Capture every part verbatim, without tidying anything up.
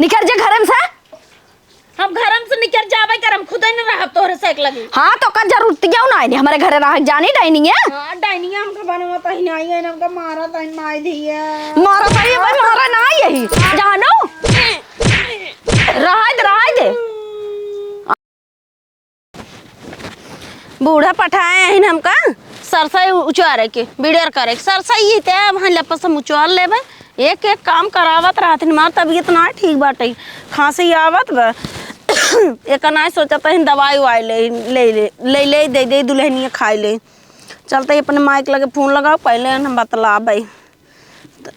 निकर जा घरे में से। हम घरे में से निकर जाबे करम, खुदे न रहब तोहरे से एक लगी। हाँ, तो का जरूरत क्यों ना आइनी हमरे घरे रह, जानी डाइनिंग है? हाँ, डाइनिंग हमका बनवा तही नहीं है, हमका मारा तही माई दी है। मारा तही भाई, मारा ना यही, जानो? रहाय दे, रहाय दे। बूढ़ा पठाए हैं हमका सरसई उचारे के, बिड़र करे के। सरसई ही ते अब हम लपस हम उचार लेबे। एक एक काम करावत रहत हन, हमार तबीयत ना ठीक बाटे, खांसी आवत बा। एक ना सोचत हन दवाई उवाई ले, ले, ले, ले, ले, दे, दे, दुल्हनिया खाए ले। चलते अपने माई के लगे फोन लगाओ, पहले हम बतलाबे।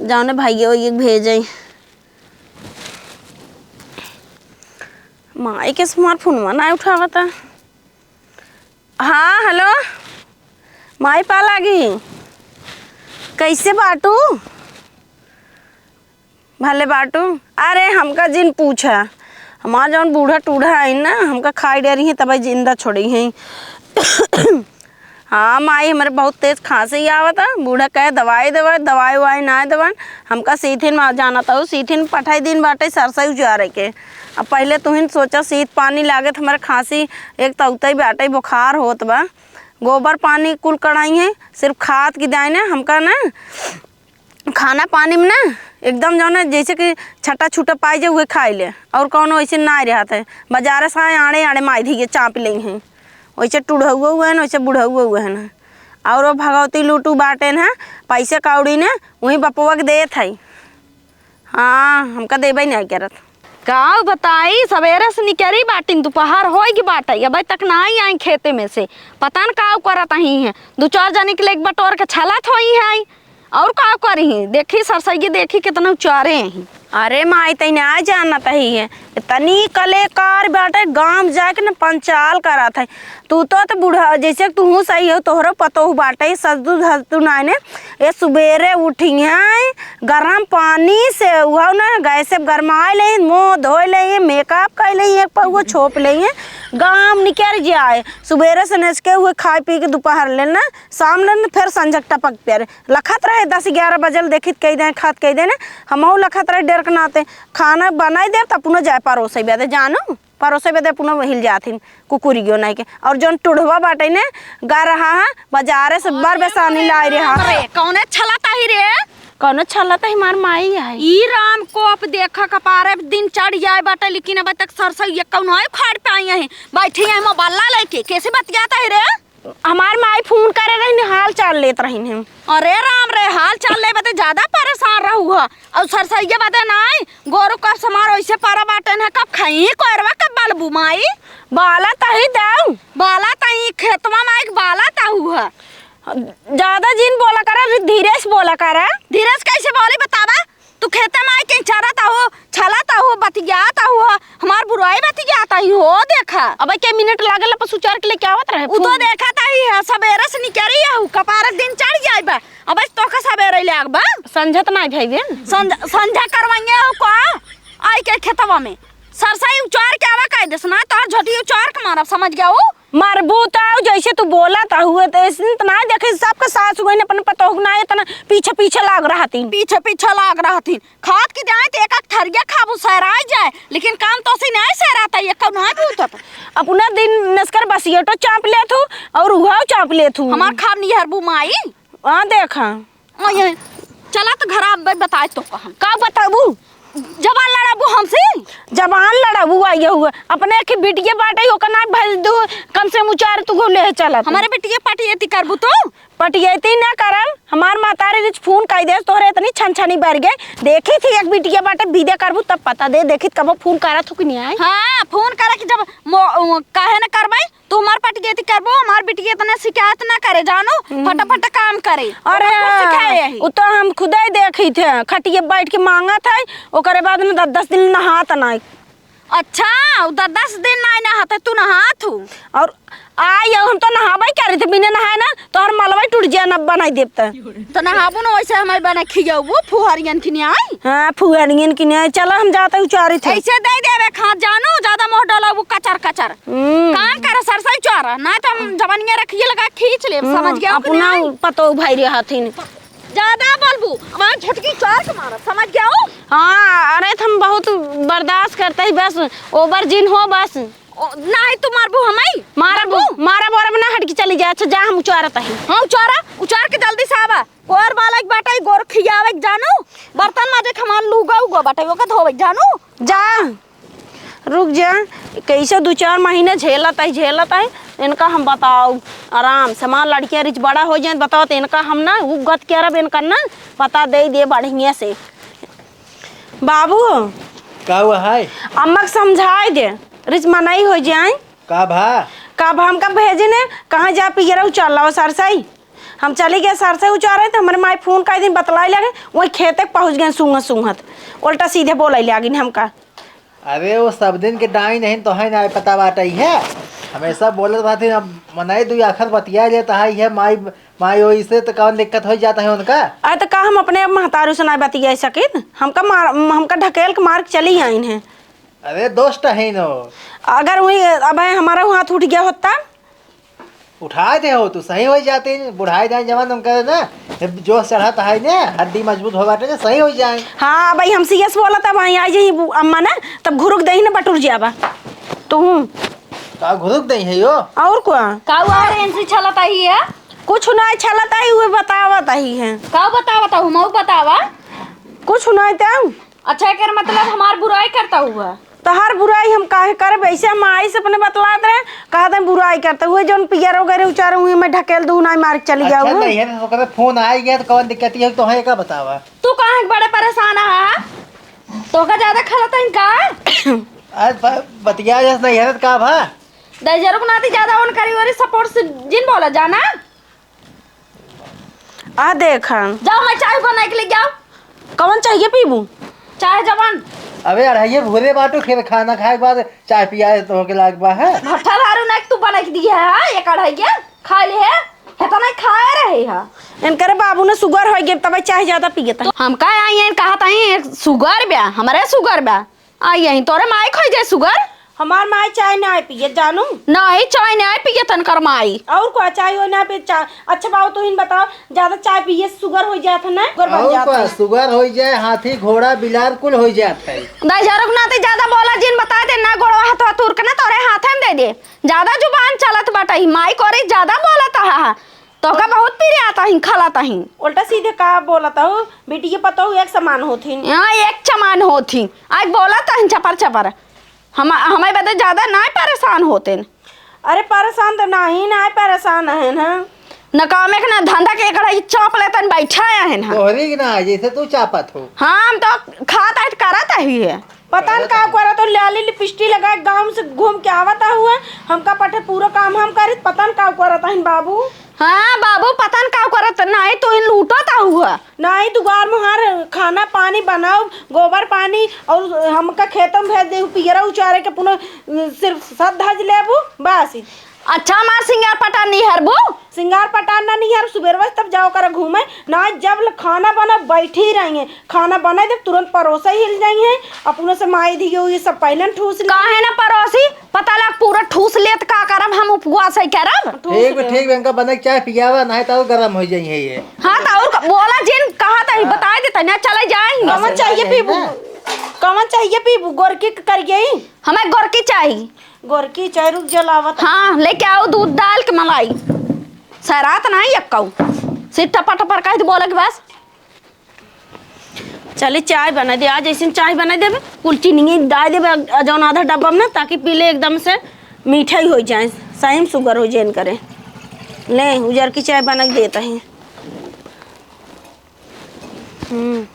जाने भाइये ओइये भेजे। माई के हमार फोनवा ना उठावता। हाँ, हेलो, माई पालागी, कैसे बाटू? भले बाटू। अरे, हमका जिन पूछा, हमार जौन बूढ़ा टूढ़ा आई ना, हमका खाई डरी है, तब जिंदा छोड़ी है। हाँ माई, हमरे बहुत तेज खांसी आवत है। बूढ़ा कहे, "दवाई देवे, दवाई उवाई ना देवे।" हमका सीथिन में जाना था, सीथिन पठाई दिन बाटे सरसई उजारे के। अब पहले तुहिन सोचा, सीत पानी लागे त हमरे खांसी एक तौते बाटे, बुखार होत बा। गोबर पानी कुल कढ़ाई है, सिर्फ खाद की दाई ने हमका ना खाना पानी में ना एकदम जौन है, जैसे कि छट्टा छूटा पाई जे, उहे खाई ले, और कौनो ऐसे ना रहत है। बाजारे से आए, आड़े आड़े माई धइये चाप लेई हैं। वैसे टुढ़ौआ हुए हैं, वैसे बुढ़ौआ हुए हैं। और वो भगवती लूटू बाटे ना, पैसे कौड़ी ना वही बपुआ के देत है। हाँ, हमका देबे नहीं करत। का बताई, सवेरे से निकरी बाटिन, दोपहर होई गई बाटे, अबे तक नाई आई खेते में से। पता न का करत ही हैं, दो चार जनी के लेके बटोर के छलत होई हैं। और का करी, देखी सरसैया, देखी कितना उचारे हैं। अरे माई, तैने आ जानत ही है, इतनी कलेकार बाटे, गांव जाके न पंचाल करत है। तू तो, तो बूढ़ा, जैसे कि तूहू सही हो, तोहरो पतोह बाटे, ससुर धसुर नाय ने। ये सुबेरे उठी हैं, गरम पानी से उहौ ना, गैस से गरमाए ले, मुंह धोए ले, मेकअप कर ले, एक पौआ छोप ले, गाम निकल जाए। सुबेरे से नच के हुए खाए पी के दोपहर ले ना, शाम ले ना, फिर संझक टपक प्यारे। लखत रहे दस ग्यारह बजल, देखित कह दें, खात कह दें ना, हमहू लखत रहे डर के नाते। खाना बनाई देब, त अपनो जाए परोसे बदे, जानो? परोसे बदे अपनो हिल जाथिन, कुकुरियो नाई के। और जौन टुढ़वा बाटे ने, गा रहा है, बाजारे से बड़ बेसानी लाई रहा। अरे, कौने छलत आही रे? कौने छलत आही, हमार माई है। ई राम को अब देखा, कपारे दिन चढ़ जाए बाटे, लेकिन अब तक सरसैया कौनो उखाड़ पाई है। बैठी है मोबाइल लेके, कैसे बतियात आही रे? हमार माई फोन करे रहिन, हाल चाल लेत रहिन हम। अरे राम रे, हाल चाल ले बदे ज्यादा परेशान रहू ह। और सरसैया बदे नाई, गोरू का समार वैसे परा बाटे न, कब खाई कोयरवा, कब बालबू माई? बाला तही दाऊ। बाला तही खेतवा माई के बाला ताहू ह। ज्यादा जिन बोला करा, धीरे से बोला करा। धीरे से कैसे बोली बतावा? तू खेते में आके चरत आहो, छलत आहो, बतियात आहो, हमार बुराई बतियात आही हो, देखा। अबे के मिनट लागल, पशु चार के लेके आवत रहे उ तो फूल। देखत आही है, सबेरे से निकरी आहो, कपारक दिन चढ़ जाई बा। अबे तोका सबेरे ले आग बा। संझत नाई भइबे। संझ-, संझा करवाइए हो का? आई के खेतवा में। सरसई उचार के आवा कह देस ना, तोहर झोटी उचार के मारब, समझ गया हो? मरबू त जैसे तू बोलत हुए त ऐसे त ना देखे, सबके सास हुए न अपन पतोह ना इतना पीछे पीछे लाग रहती। पीछे पीछे लाग रहती। खात की जाए त एक एक थरिया खाबू सहराई जाए, लेकिन काम तो सी नहीं सहराता, ये कौन है भूतत? अपना दिन नस्कर बसियटो चाप लेत हूँ और उहाव चाप लेत हूँ। हमार खाब नहीं हरबू माई। आ देखा। आ, ये, चला तो घर अब बताए तो कहम। का बताबू? जबान लड़ाबू हमसे? जबान लड़ाबू आई हुआ। अपने के बिटिया बाटे, ओकर नाम भेज दू, कम से कम उचार तू को ले चलत। हमारे बिटिया पटियती करबू तू? पटियती ना करम, हमार मातारी रिच फोन कई दे, तोहरे इतनी छनछनी बढ़ गए। देखी थी एक बिटिया बाटे, बिदे करबू तब पता दे, देखी कबो फोन करत हो कि नहीं आई। हाँ, फोन करे कि जब मो-, काहे ना करबई? तू हमार पटियती करबो, हमार बिटिया इतना शिकायत ना करे, जानो, हम्म। फटाफट काम करे। अरे ओकर कुछ हाँ, सिखाए यही। उ तो हम खुदे देखी थे, खटिए बैठ के मांगत है, ओकरे बाद में दस दस दिन नहात नाई। अच्छा, उ दस दस दिन नाई नहाते, तू नहात हूँ? और आई, हम तो नहाबे करे थे, बिना नहाए ना, तोहर मलबे टूट जाए, ना बनाई देब त। तो नहाबू ना, वैसे हमारे बना खियाबू, फुहरियन की नहीं आई। हाँ, फुहरियन की नहीं आई। चला, हम जाते उचारी थे। ऐसे दे देवे खात, जानो, ज्यादा मोह डोला, वो कचर कचर। हम्म। काम कर, सरसई चोर, ना तो हम जवानिया रखिए लगा खींच लेब, हम्म, समझ गया कि अपना नहीं? पतो भाई रे हथिन। ज्यादा बोलबू, हमार झटकी चार के मारब, समझ गया हो? हाँ, अरे, त हम बहुत बर्दाश्त करत ही, बस ओवर जिन हो, बस। ओ, नाही, तू मारबू हमई? मारबू, मारबू। मारब, ओरब ना, हट के चली जा। अच्छा, जा, हम उचारत ही। हाँ, उचारा, उचार के जल्दी से आवा। कोर बालक बाटे, गोर खियावे के जानू, बर्तन माजे के हमार लूगा उगा बाटे, ओके धोवे के जानू। जा, रुक जा, कैसे दू चार महीने झेलत ही, झेलत ही, इनका हम बताओ आराम से, हमार लड़कियाँ रिच बड़ा होइ जाए, बताओ तो इनका हम ना उगत करब, इनका ना पता दे दे बढ़िया से। बाबू, का हुआ है? अम्मा के समझाए दे, रिच मनई होइ जाए। का भा? का भा, हमका भेजे ने, कहाँ जा पियरा उचार लाओ सरसई। हम चली गए सरसई उचारे, तो हमरे माई फोन कइ दिन बतलाई लागे, वही खेते के पहुँच गए सूंघत सूंघत, उल्टा सीधे बोले लागिन हमका। अरे, वो सब दिन के डाइन है, तो है ना पता बाटे है, हमेशा बोलत रहती, अब मनई दुई आखर बतिया लेता है, ये माई, माई ओइसे तो कौन दिक्कत हो जाता है उनका? अरे, तो का हम अपने महतारू से ना बतिया सकित? हमका मार, हमका ढकेल के मार के चली आइन है। अरे, दोस्त है न। अगर वही अब है हमारा हाथ उठ गया होता? उठाए दे हो, तू सही हो जाते, बुढ़ाए जाए जवान हम करे ना, जोश चढ़त है ना, हड्डी मजबूत हो बाटे ना, सही हो जाए। हाँ, भाई, हम सीएस बोला था, वहीं आई जाई बु-, अम्मा ना, तब घुरुक दही ना बटुर जाबा। तू हूँ। का घुरुक दही है यो? और का? का हुआ रे, एनसी छलत आई है? कुछ ना छलत आई, वो बतावत आई है। का बतावत हूँ, मऊ बतावा। कुछ ना तब। अच्छा, एकर मतलब हमार बुराई करता हुआ? तोहार बुराई हम काहे करब? ऐसे हम माई से अपने बतलात रहे, कहत हैं बुराई करते हुए, जौन पियर वगैरह उचारे हुए, मैं ढकेल दूँ, ना मार के चली अच्छा, जाऊँ। नहीं है, तो ओकरे फोन आ गया, तो कौन दिक्कत है, तो है का बतावा? तू काहे के बड़े परेशान है, हाँ? तोहका ज्यादा खलत है का? आज ब-, बतिया जस नहीं है, तो का भा? दहिजरू के नाती ज्यादा ओन करी, ओरी सपोर्ट से जिन बोला जाना। आ देखा। जाओ, मैं चाय बनाए के ले जाओ। कवन चाहिए पीबू? चाय जवन। अबे अढ़ाइये भोरे बाटू, फिर खाना खाए के बाद चाय पियाए तो होके लाग बा है। भट्ठा दारू ना तू बनाए के दिया है, हाँ? एक अढ़ाइये खा ले है, इतना खाए रहे है। इनकरे बाबू ने सुगर हो गया, तब चाय ज्यादा पियत है। तो हम का आई हैं, कहा था ही सुगर बा, हमारे सुगर बा। आई यहीं तोरे माई खोई दे सुगर। हमार माई चाय ना पिए जानू। नहीं, चाय ना पिए तनकर माई। और को चाय हो ना पिए, चाय। अच्छा बाबू, तू ही बताओ, ज्यादा चाय पिए से सुगर हो जात है ना, सुगर बन और जात का है। सुगर हो जाए, हाथी, घोड़ा, बिलार कुल हो जात है। दहिजरू के नाती ज्यादा बोला जिन, बता दे ना, गोड़वा हाथवा तूर के ना तोरे हाथे में दे दे। ज्यादा जुबान चलत बाटे, माई कोरी ज्यादा बोलत है। तोहका बहुत पिरियात ही, खलत ही। उल्टा सीधे का बोलत हूँ, बिटिया पतोहू एक समान होथिन। हाँ, एक समान होथिन। आज बोलत ही चपर चपर। हम, हमें बदे ज्यादा नाहीं परेशान होतेन। अरे परेशान तो नाहीं, नाहीं परेशान है ना। न काम एक ना धंधा के, एकड़ा ई चाप लेतन बैठा है ना। तोहरी के ना, जैसे तू चापत हो। हाँ, हम तो खात आइत करत ही है। पता न का करत हो, लाली लिपस्टिक लगाए गाँव से घूम के आवत हुआ, हमका पटे पूरा काम हम करित, पता न का करत हन बाबू। हाँ बाबू, पता न का करत, नाहीं तू ही लूटत हुआ। नाहीं, दुआर मुहार खाना पानी बनाओ, गोबर पानी, और हमका खेतों में भेज दे, पियरा उचारे के पुनः सिर्फ सद धज लेबू, बस। अच्छा, हमार सिंगार पटार निहरबू? सिंगार पटार ना निहर, सुबेरवा से तब जाओ कर घूमे। ना, जब ल-, खाना बना, बैठी रही है, खाना बना, जब तुरंत परोसे हिल जाई है, अपनों से माई धियो, ये सब पहले न ठूस ले। काहे ना परोसी? पता लग पूरा ठूस लेत, का करब हम, उपवास है करब? ठूस ठीक बे, ले। ठीक बे, इनका बना के चाय पियावा, नहीं तो गरम हो जाई है ये। हाँ, तो और का-, बोला जिन, कहा तो ही हाँ। बता देता ना, चले जाई। कवन हाँ, चाहिए जाए पीबू? ना। कवन चाहिए पीबू? गोरकी के कर गई? हमें गोरकी चाही। गोरकी चाय रुक जलावत। हाँ, लेके आओ दूध डाल के मलाई। सरात नाहीं एक्कऊ। सिर्फ टपर टपर कह दे बोले के बस। चले चाय बना दे, आज ऐसे चाय बना देबे, कुल चीनी डाल देबे, अ, जौन आधा डब्बा में, ताकि पी ले एकदम से मीठा ही हो जाए, सही में सुगर हो जाए करे। ले, उजर की चाय बना के देता है। हम्म।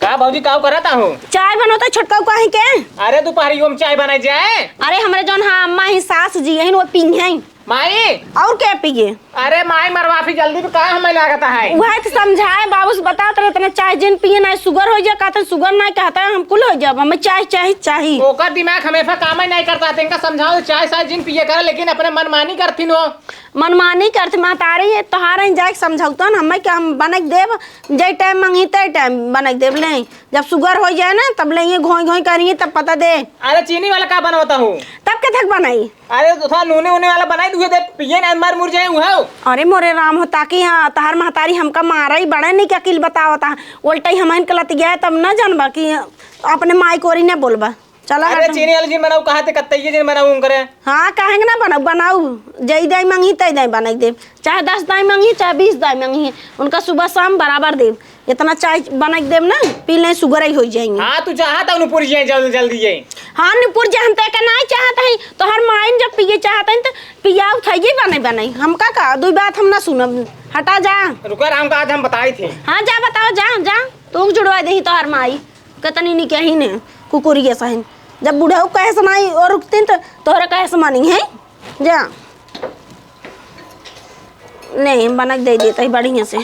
का भौजी, का करत आहू? चाय बनोता छोटका काहे के? अरे, दोपहरियो में चाय बनाई जाए। अरे, हमरे जौन हाँ अम्मा ही, सास जी यही, वो पी हैं। माई। और क्या पिए? अरे माई मरवाफी जल्दी पे का हमें लागत है? उहे तो समझाए बाबू से, बतात रहे इतना चाय जिन पिए, ना sugar होइ जाए, कहते sugar ना कहते हम कुल होइ जाब, हमें चाय चाही, चाही। ओकर दिमाग हमेशा कामे नहीं करता, इनका समझाओ चाय साय जिन पिए करे, लेकिन अपने मनमानी करथिन हो। मनमानी करथिन, महतारी है तोहार ही जाके समझौतन, हमें क्या हम बनक देब, जे time मंगी ते time बनक देब, ले जब sugar होइ जाए ना तब ले ये घोई घोई करिए तब पता दे। अरे चीनी वाला का बनवता हूँ? तब के थक बनाई? अरे तो थोड़ा नूने उने वाला बनाई, तुझे दे पिए ना मर मुर जाए उहाओ। अरे मोरे राम हो, ताकि हाँ तहार महतारी हमका मारा ही बड़ा नहीं क्या किल बतावता है। उल्टा ही हमन के लतिया है, तब ना जानबा कि अपने माई कोरी ने बोलबा। चला अरे हट। चीनी वाली जिन बनाऊ, कहा थे कत्तइये जिन बनाऊ उनकरे। हाँ, काहे के ना बनाऊ, बनाऊ। जई दाई मंगी तई दाई बनाई देब। चाहे दस दाई मंगी, चाहे बीस दाई मंगी, उनका सुबह शाम बराबर देब। इतना चाय बनाई देब ना, पी लें, sugar ही होइ जाएंगे। हाँ, तू चाहत है नुपुर जाए जल्दी जल्दी ये। हाँ, नुपुर जाए, हम तो एक ना चाहत है, तोहर माइन जब पिए चाहत है तो पियाऊ थइये बने बने। हमका का, दुई बात हम ना सुनब, हटा जा। रुका राम का, आज हम बताई थे। हाँ, जा बताओ, जा, जा, तू जुड़वा दे तोहर माई। कतनी निकही ने कुकुरिया सहिन। जब बुढ़ऊ कहे से नहीं और रुकतीन तो तोहरा कहे से मानी है? जा। नहीं, हम बनक दे देता ही बढ़िया से।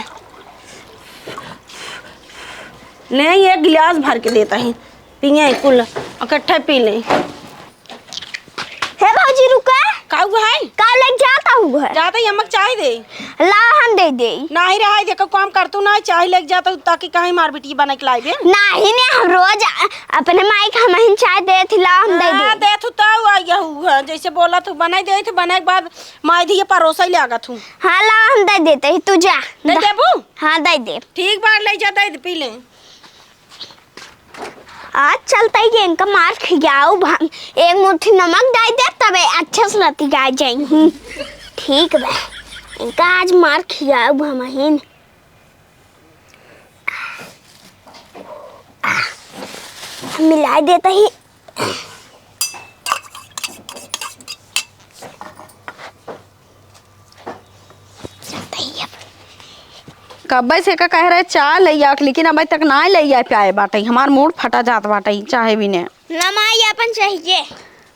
ले, एक गिलास भर के देता ही। पिए कुल इकट्ठे पी ले। हे भौजी, रुका। का हुआ है? का लेके जाता हूँ घर? जाता ही अम्मा के चाय दे। ला, हम दे दे। नाही रहा, देखो काम कर तू ना, चाय लेके जाता हूँ ताकि कहीं मार बिटिया बना के लाई दे। नाही ने, हम रोज अ-, अपने माई के हमहिन चाय दे थी, ला, हम दे हाँ, दे। दे तू तो आ गया हूँ, हाँ, जैसे बोला तू बनाई दे थी, बनाए के बाद माई दिए परोसा ही लागत हूँ। हाँ, ला, हम दे देते ही, तू जा। दे दा- देबू? हाँ, दे दे। ठीक बात, ले जा, दे दे, पी ले। आज चलते ही इनका मार खियाऊ हम, एक मुट्ठी नमक डाल दे, तबे अच्छे से लतिया जाएंगी। ठीक बा, इनका आज मार खियाऊ हम हिन। मिला देता ही। कब्बे से का कह रहे चाय ले आक, लेकिन अबे तक ना ले आ पाए बाटे। हमार मूड फटा जात बाटे चाहे भी ने। ना माई, अपन चाहिए।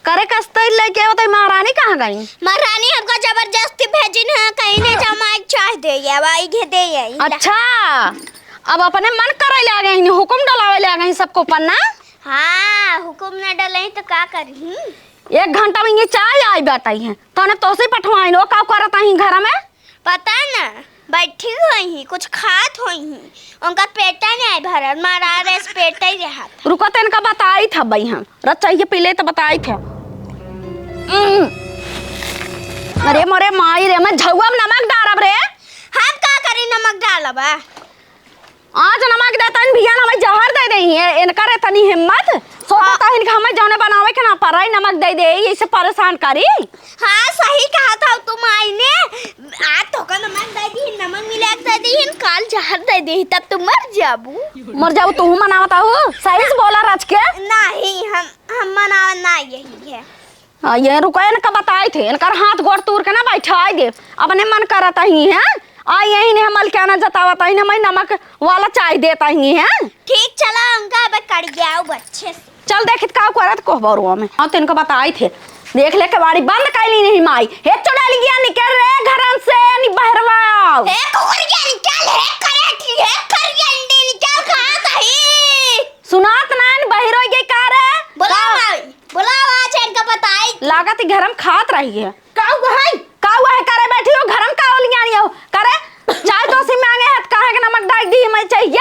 करे कस्ते लेके आवत है, महारानी कहाँ गई? महारानी हमका जबरदस्ती भेजिन है, कहीं ने जमाई चाय दे या, वाई घे दे या, इला। अच्छा, अब अपने मन करे ले आ गई, हुकुम डलावे ले आ गई सबको पन्ना। हाँ, हुकुम ना डलही तो का करही? एक घंटा में ये चाय आई बाटई है, तने तोसे पठवाइन, ओ का करत ही घर में? पता ना, बैठी होई ही, कुछ खात होई ही, उनका पेटा नहीं भरत, मारा रस पेटा ही रहत। रुको तो इनका बताई था भाई हम, रस चाहिए पी ले तो बताई था। उम। अरे मोरे माई रे, मैं झउआ में नमक डालब रे। हम का करी नमक डालब? आज नमक देता इन भैया ना, हमें जहर दे देई है। इनकर इतनी हिम्मत, सोचता हाँ। है इनका हमें जौने बनावे के ना पराई नमक दे दे, इसे परेशान करी। हाँ, सही कहा था तू माई ने। आज तोका नमक दे दी, नमक मिला के दे दी, काल जहर दे दी, तब तू मर जाबू। मर जाबू तू मनावता हूँ, सही से बोला रच के। नहीं, हम, हम मनावा ना यही है। हाँ, ये रुको, इनका बताई थे, इनकर हाथ गोड़ तूर के ना बैठाई दे। अपने मन करत ही हैं, आ यही ने हम अलक्याना जतावत ही, हमें नमक वाला चाय देत ही हैं। ठीक, चला, उनका अब कड़ गया अच्छे से। चल देखित का करत कोह बरुआ में। हाँ, तो इनका बताई थे, देख ले केवाड़ी बंद कैली नहीं माई। हे चुड़ैलिया निकल रे घरन से, नि बहरवा आओ। हे कुकुरिया निकल, हे करेठी, हे करिया निकल, कहाँ सही? सुनात नान बहिर होइ गई का रे? बोलाओ का? माई, बोलाओ आज इनका बताई। लागत ही घर में खात रही है। का हुआ है? का हुआ है करे बैठी हो घर में का ओलियानी हो? करे चाय तो सी मांगे है, काहे के नमक डाल दी मैं चाहिए?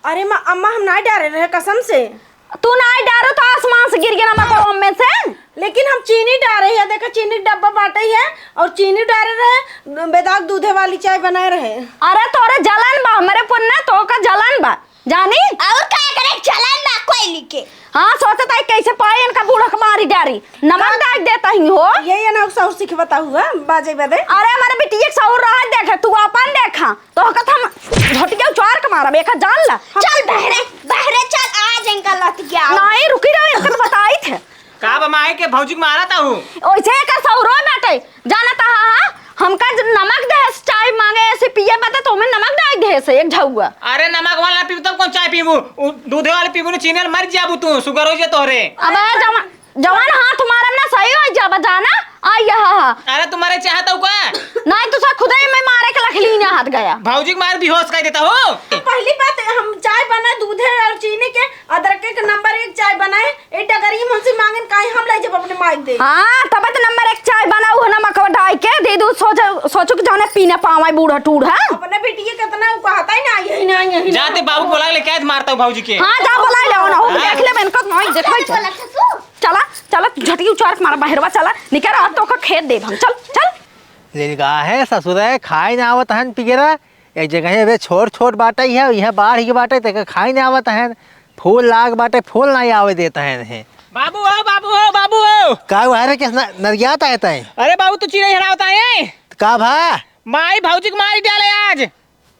अरे माँ, अम्मा हम ना डारे रहे कसम से। तू ना डारो तो आसमान से गिर गया नमक ओम में से। लेकिन हम चीनी डारे है, देखा चीनी के डब्बा बाटे है और चीनी डारे रहे, बेदाग दूधे वाली चाय बनाए रहे। अरे तोरे जलन बा, हमरे पुन्ना तो का जलन बा। जानी? और का करे चलन बा कोयली के? हाँ, सोचत है कैसे पाए इनका बूढ़ा के मारी डारी। नमक का? डाल देता ही हो। ये, ये ना सौर सिख बताऊ है, बाजे बदे। अरे हमारे बिटिया के सौर रहा देखे, तू अपन देखा। तो कहत हम झटिया उचार के मारब, एका जान ला। चल बहरे, बहरे चल, आज इनका लत गया। नहीं, रुकी रहो, इनका तो बताई थे। का बा माई के भौजी के मारा ता हूँ? ओइसे एकर सौरो बाटे, जाना ता हाँ, हाँ, हमका ज-, नमक दे, चाय मांगे, ऐसे पिए बदे तो हमें नमक डाल दे से एक झउआ। अरे नमक वाला पीबू तब कौन चाय पीबू? उ दूधे वाले पीबू ने चीनी वाले मर जाबू तू, sugar हो जाए तोहरे। अब जमा जवान हाथ मारब ना सही होइ जाबा जाना। आई, हा, हा। अरे, तुम्हारे चाहत हूँ का? नहीं, तो सा खुदे में मारे के लखलीन हाथ गया। भौजी के मार बेहोश कर देता हो। पहली बात, हम चाय बना दूधे और चीनी के, अदरक के नंबर एक चाय बनाए। ए डगरी में हमसे मांगन काहे, हम ले जब अपने माइक दे। हाँ, तब तो नंबर एक चाय बनाऊ है, नमक डाल के दे दू, सोच, सोचू कि जाने पीना पावे बूढ़ा टूढ़ा। अपने बेटिए कितना उ कहता है ना, यही ना, यही ना। जाते बाबू बोला ले, कैद मारता हूँ भौजी के। हाँ, जा बोला ले ना, हो हाँ। देख ले, इनका माइक देखो। चला, चला, तू झटकी उचार के मारा, बहरवा चला, निकर, अब तो ओका खेत देब हम, चल, चल। लिलगा है ससुरे, खाए ना आवत हन पिगेरा। एक जगह अबे छोट छोट बाटई है, इहाँ बाढ़ के बाटई, तेके खाए ना आवत हन। फूल लाग बाटई, फूल ना आवे देत हन है। बाबू हो, बाबू हो, बाबू हो। का हुआ रे, किस न-, नरियात आए तय? अरे बाबू, तू चिरई हरावत आए? का भा? माई भौजी के मारी डाले आज।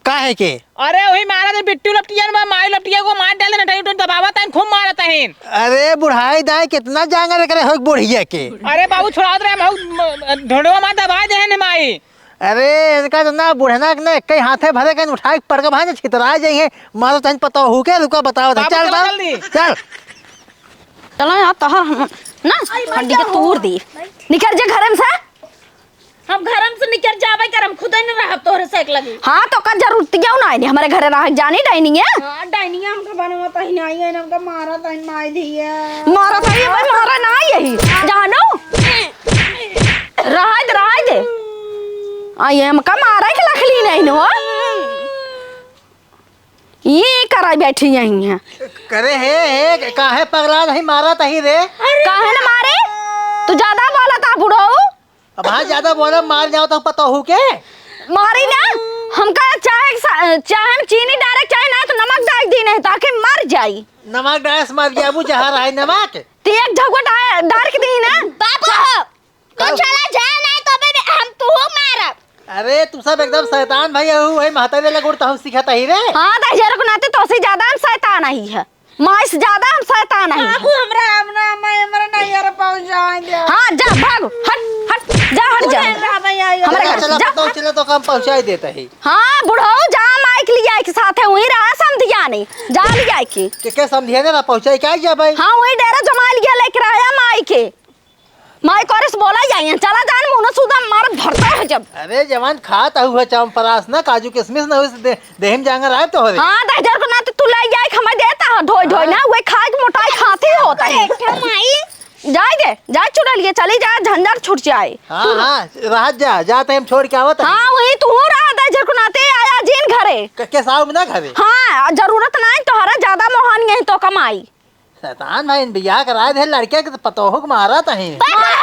काहे के? अरे वही मारा तो बिट्टू लपटियन बा, माई लपटिया को मार डाले, नटई उटई दबावत हन, खूब मारत हन। अरे बुढ़ाई दाई, कितना जांगर करे हो बुढ़िया के। अरे बाबू, छुड़ावत रहे, हम हऊ, म-, ढोंढवा मार दबाए दे हन माई। अरे इनका तो ना बुढ़ना के ना, कई हाथे भरे कहीं उठाए के पड़का भाई ना छितरा जाइए, मारो तहन पता हो के, रुका बताओ था। बाबू, चल चलो बाबू, जल्दी। चल। चलो यार, तोहर हम ना अरे, हड्डी के मर तोड़ जाओ। दी। निकल जा घर में से। हम घर में से निकल जावे कर, हम खुद ही न रहब तोहरे से एक लगी। हाँ, तो का जरूरत क्यों ना है हमारे घर रह जानी डाइनिंग है? हाँ, डाइनिंग हमका बनवा तही नहीं है, हमका मारा तही माई दी है। मारा तही भाई, मारा ना यही। जानो? रहाय दे, रहाय दे। आ, ये हमका मारा के लखली नहीं न हो। ये कराई बैठी यहीं है। करे हे, हे, काहे पगला नहीं मारा तही रे? काहे न मारे? तू ज्यादा बोला था बुढ़ऊ। अब हाँ ज्यादा बोला, मार जाओ तो पता हो के। मारी ना, हमका चाहे सा-, चाहे में चीनी डारे, चाहे ना तो नमक डाल दी नहीं, ताकि मर जाई। नमक डाले से मर गया, वो जहर है नमक। ते एक ढगुआ डा-, डार के दी ना। बाबू, तू का? चला जा, नहीं तो अबे हम तू मारब। अरे, तू सब एकदम शैतान भाई हो, वही महतारी वाला गुण तो हम सिखाता ही रे। हाँ, दहिजर के नाते तो से ज्यादा हम शैतान ही है। माई से ज्यादा हम शैतान ही है। बाबू, हमरा, हमरा, मैं, हमरा नहीं यार पहुंच जाएंगे। हाँ, जा, भाग, हट, हट, जा, हट, जा। अरे, हमरा भाई, आई, हमरा चला, घर, चला, जा। पता चला तो काम पहुंचाई देता ही। हाँ, बुढ़ऊ, जा, माई के लिए के साथ है, वहीं रहा समधिया नहीं, जा लिया के। के, के समधिया ने ना पहुंचाई, क्या जा भाई? हाँ, वहीं डेरा जमा लिया लेके रहा माई के। माई करे से बोला जाइए, चला जान मुनो सुदा मार भरता है जब। अरे जवान खात हऊ है चंपरास ना, काजू किशमिश ना, उस दे, देह में जांगर आए तो हो रे। हाँ, दहिजर के नाते तू ले जाए, हमें देता है ढोई ढोई हाँ। ना, वही खाए के मोटाई खाती होता है। बैठा माई। जाए दे, जाए चुड़ैलिया, चली जा, झंझट छूट जाए। हाँ, तू हाँ, रह जा, जा तो हम छोड़ के आवत है। हाँ, वही तू रहा, दहिजर के नाते आया जिन घरे। क-, के साहब ना घरे? हाँ, जरूरत ना है तोहरा, ज्यादा मोहानी है तो कमाई। शैतान भाई, इन बियाह कराए दे लड़के के तो पतोहू के मारत है। हाँ,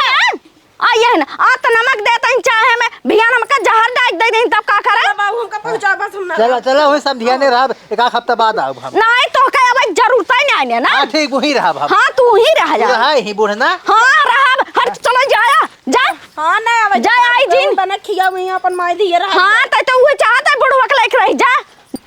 आ ये है ना, आ तो नमक देता है चाहे में, बियान हमका जहर डाल दे दें, तब का करे? बाबू, हमका पहुंचा, बस हम ना चला, चला, वही समधिया ने रहा, एक आध हफ्ता बाद आउब हम। नहीं, तो का अब जरूरत ही नहीं है ना। हाँ, ठीक, वही रहा हम। हाँ, तू ही रह जा। रहा ही बुढ़ना। हाँ, रहा, हट, चलो जाया, जा। हाँ, नहीं, अब जा, आई जिन। बना खिया हुई अपन माई दिए रहा। हाँ, तो, तो वो चाहता है बुढ़वा के लेके रही, जा।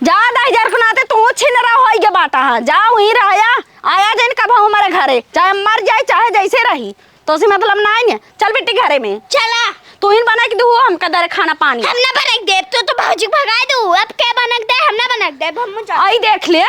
जा, दहिजर के नाते तू छिन रहा होई के बाटा, हाँ, जा, वहीं रह जा। आया जिन कब हमारे घरे, चाहे मर जाए, चाहे जैसे रही, तो से मतलब ना है। चल बेटी घरे में। चला। तू ही बना के दू हमका दर खाना पानी। हम ना बना के देब, तू तो भौजी भगा दू। अब के बना के दे, हम ना बना के देब, हम जा। आई देख ले,